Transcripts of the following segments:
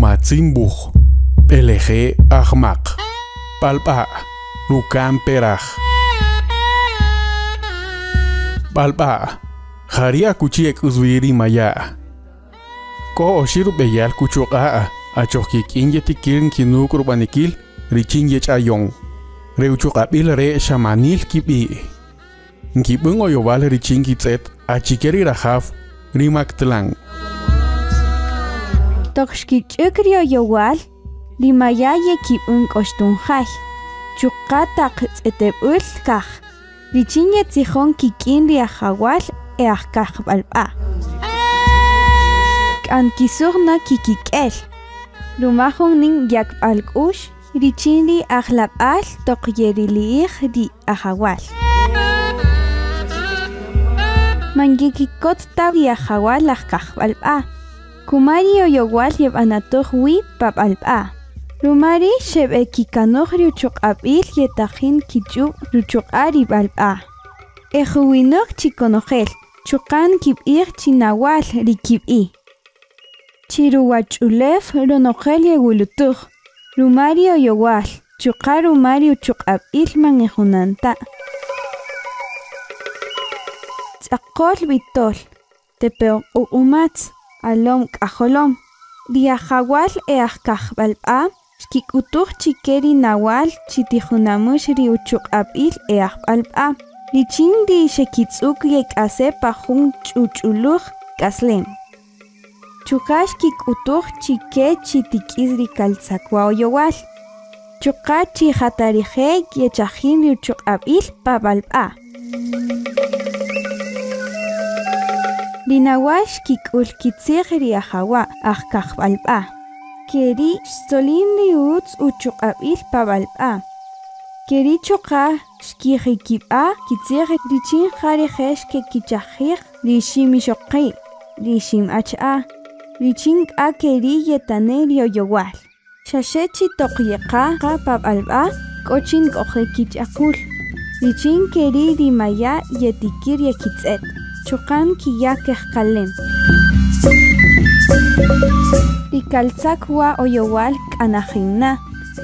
Kumatzin wuj, B'eleje' Ajmaq, B'alb'a, Ruka'n Peraj. B'alb'a, ja ri akuchi ek'is wi ri maya'. K'o oxi' rub'eyal kuchuq'a' achoj kik'in yetikir nkinük' rub'anikil richin yech'ayon. Re uchuq'ab'il re' xamanil kib'i'. Nkib'än oyowal richin nkitz'ët achike ri rajaw ri Mactlán. Toq xkich'äk ri oyowal, ri maya' yekib'än k'oxtunjay, chuqa' taq tz'eteb'äl kaj, richin yetzijon kik'in ri ajawal e ajkajb'alb'a. K'a nkisuj na kikik'el, ruma jun nin yakb'äl k'u'x richin ri ajlab'al toq yerili'ij ri ajawal. Man yekikot ta ri ajawal ajkajb'alb'a, kuma ri oyowal yeb'anatöj wi pa b'alb'a. Ruma ri' xeb'ekikanoj ri uchuq'ab'il yetajin kich'ub' ruchuq'a' ri b'alb'a. E juwinäq chi konojel, chuqa' nkib'ij chi nawal ri kib'i'. Chi ruwach'ulew ronojel yewulutäj, ruma ri oyowal, chuqa' ruma ri uchuq'ab'il man e junan ta. Tz'aqol B'itol, Tepeoq'uq'umatz, Alom K'ajolom, ri ajawal e ajkajb'alb'a xkik'utuj chi ke ri nawal chi tijunamüx ri uchuq'ab'il e ajb'alb'a, richin ri xekitz'ük yek'ase' pa jun ch'uch'ulüj k'aslem. Chuqa' xkik'utuj chi ke chi tik'is ri kaltzakwa oyowal, chuqa' chi ja ta rije' yechajin ri uchuq'ab'il pa b'alb'a. Ri nawal xkik'ül kitzij ri ajawa' ajkajb'alb'a. Ke ri' xtzolin ri ütz uchuq'ab'il pa b'alb'a. Ke ri' chuqa' xkijikib'a' kitzij richin ja rije' xkekichajij ri ximixoqi', ri ximach'a', richin k'a ke ri' yetane' ri oyowal. Xa xe chi toq yeqa qa pa b'alb'a k'o chi nk'oje' kich'akul, richin ke ri' ri maya' yetikir yekitz'ët, chuqa' nkiya' kejqalem. Ri kaltzakwa oyowal k'a najin na,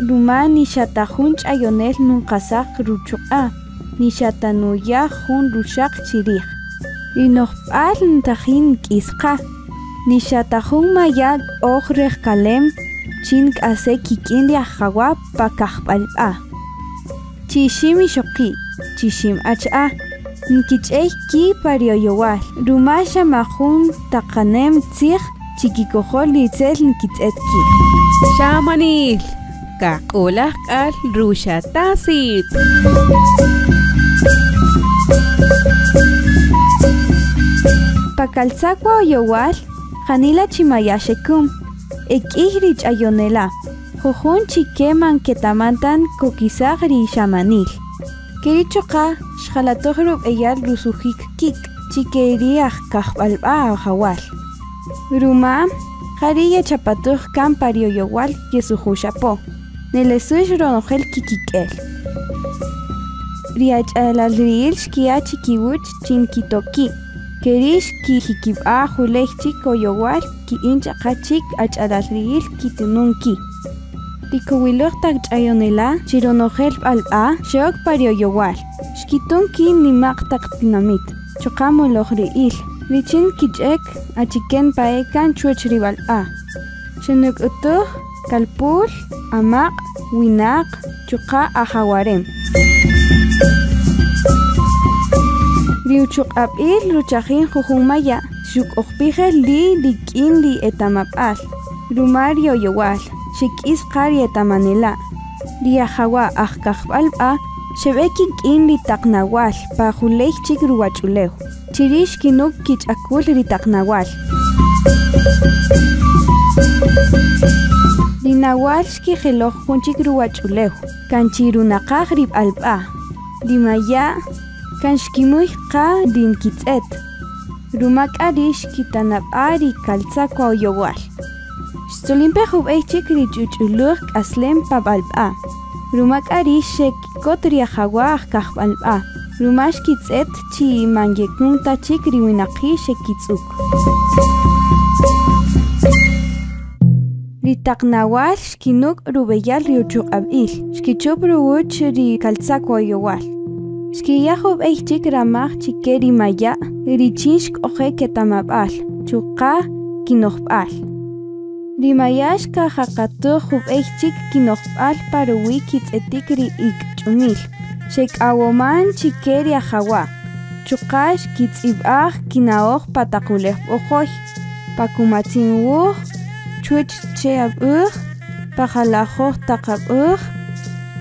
ruma ni xa ta jun ch'ayonel nunqasaj ruchuq'a', ni xa ta nuya' jun ruxaq chi rij. Ri nojb'äl ntajin nk'is qa, ni xa ta jun maya' oj rejqalem chin nk'ase' kik'in ri ajawa' pa kajb'alb'a. Chi ixim ixoqi', chi ixim ach'a', nkich'ey ki' pa ri oyowal, ruma xa majun taqanem tzij chi kikojol ri itzel nkitz'ët ki'. Xamanil, kaq'olaj k'al ruxatasit. Pa kaltzakwa oyowal, janila chi maya' xekum, e k'ïy ri ch'ayonela', jujun chi ke man ketaman ta nkokisaj ri xamanil. Ke ri' chuqa' xjalatöj rub'eyal rusujik kik' chi ke ri ajkajb'alb'a ajawal. Ruma ja ri' yechapatöj kan pa ri oyowal yesujüx apo, nelesäx ronojel kikik'el. Ri ach'alalri'ïl xkiya' chi kiwäch chi nkito' ki', ke ri' xkijikib'a' juley chik oyowal kik'in ch'aqa chik ach'alalri'ïl kitunun ki'. Ri kowiläj taq ch'ayonela' chi ronojel b'alb'a xe'ok pa ri oyowal, xkitün ki' nima'q taq tinamït, chuqa' molojri'ïl, richin nkich'äk achike npa'e' kan chwäch ri b'alb'a. Xenuk'utuj kalpul, amaq', winäq, chuqa' ajawarem. Ri uchuq'ab'il ruchajin jujun maya' xuk'ojpij el ri' rik'in ri etamab'äl, ruma ri oyowal, xek'is qa ri etamanela'. Ri ajawa' ajkajb'alb'a xeb'e kik'in ri taq nawal pa juley chik ruwach'ulew, chi ri' xkinük' kich'akul ri taq nawal. Ri nawal xkijeloj jun chik ruwach'ulew, kan chi runaqaj ri b'alb'a. Ri maya' kan xkimüy qa ri nkitz'ët, ruma k'a ri' xkitanab'a' ri kaltzakwa oyowal. Xtzolin pe jub'ey chik ri ch'uch'ulüj k'aslem pa b'alb'a, ruma k'a ri' xekikot ri ajawa' ajkajb'alb'a, ruma xkitz'ët chi man yekun ta chik ri winaqi' xekitz'ük. Ri taq nawal xkinuk' rub'eyal ri uchuq'ab'il, xkichup ruwäch ri kaltzak oyowal. Xkiya' jub'ey chik ramaj chike ri maya' richin xk'oje' ketamab'al, chuqa' kinojb'al. Ri maya' xkajaqatäj jub'ey chik kinojb'al pa ruwi' kitz'etik ri ik'ch'umil, xek'awoman chike ri ajawa', chuqa' xkitz'ib'aj kina'oj pa taq ulew b'ojo'y, pa kumatzinwuj, chuwäch che' ab'äj, pa jalajoj taq ab'äj,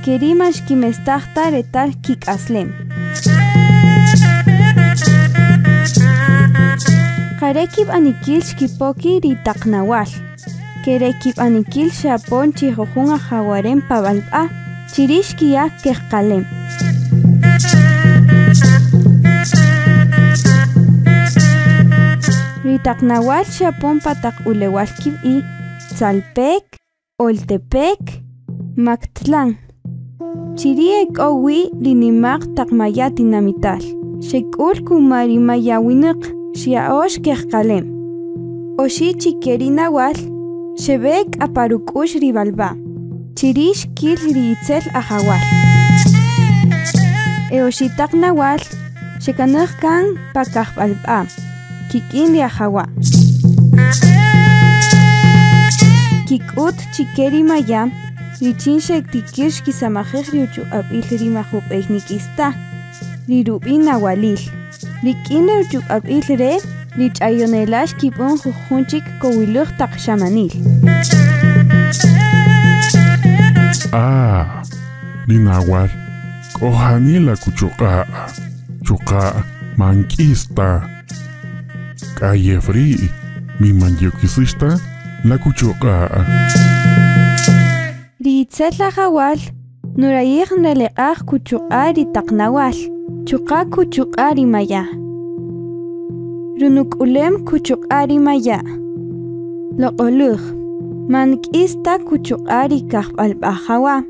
keri' man xkimestaj ta retal kik'aslem. Jare' kib'anikil xkipoki ri taq nawal, kere kib'anikil xe'apon chi jujun ajawarem pa B'alb'a, chiri' xkiya' kejqalem. Ri taq nawal xe'apon pa taq ulewal kib'i' Tzalpek, Oltepec, Mactlán. Chiri' e k'o wi ri nima'q taq maya' tinamital, xek'ul kuma ri maya' winäq, xya'öx kejqalem. Oxi' chike ri nawal xeb'e k'a pa ruk'u'x ri B'alb'a, chiri' xkil ri itzel ajawal. E oxi' taq nawal xekanaj kan pa kajb'alb'a, kik'in ri ajawa'. Kik'ut chike ri maya' richin xetikir xkisamajij ri uchuq'ab'il ri majub'ey nik'is ta, ri rub'i' nawalil. Rik'in ri uchuq'ab'il re' ri ch'ayonela' xkib'än jujun chik kowiluj taq xamanil. Ah, ri nawal k'o janila kuchuq'a', chuqa' man k'is ta. K'ayew ri' mi man yekisëx ta la kuchuq'a'. Ri itzel ajawal nurayij nreleq'aj kuchuq'a' ri taq nawal, chuqa' kuchuq'a' ri maya'. Runuk'ulem kuchuq'a' ri maya'. Loq'olüj, man k'is ta kuchuq'a' ri kajb'alb'ajawa',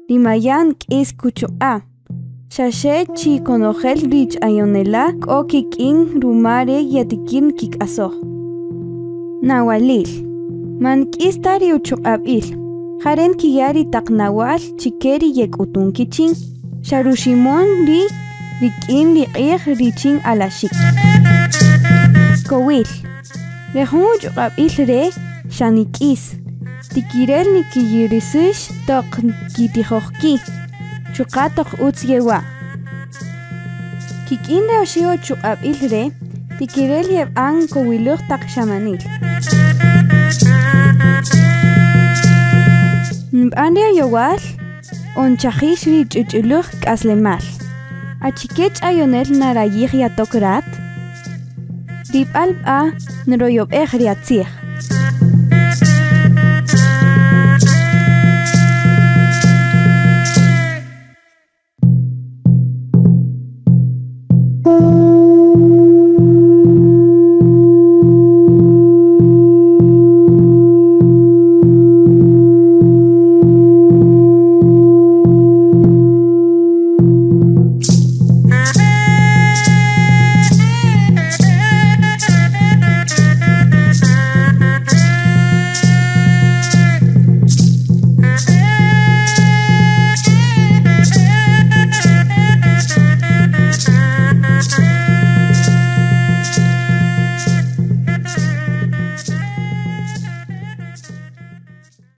ri maya' nk'is kuchuq'a'. Xa xe chi konojel ri ch'ayonela' k'o kik'in ruma re yetikir nkik'asoj. Nawalil, man k'is ta ri uchuq'ab'il, jare' nkiya' ri taq nawal chike ri yek'utun kichin, xa ruximon ri' rik'in ri q'ij richin alaxik. Kowil, re jun uchuq'ab'il re' xa nik'is, tikirel nikiyirisëx toq nkitijoj ki', chuqa' toq utz yewa'. Kik'in re oxi' uchuq'ab'il re' tikirel yeb'an kowiluj taq xamanil. Nb'an ri oyowal o nchajïx ri ch'uch'ulüj k'aslemal. Achike ch'ayonel narayij yatok rat? Ri B'alb'a nroyob'ej ri atzij.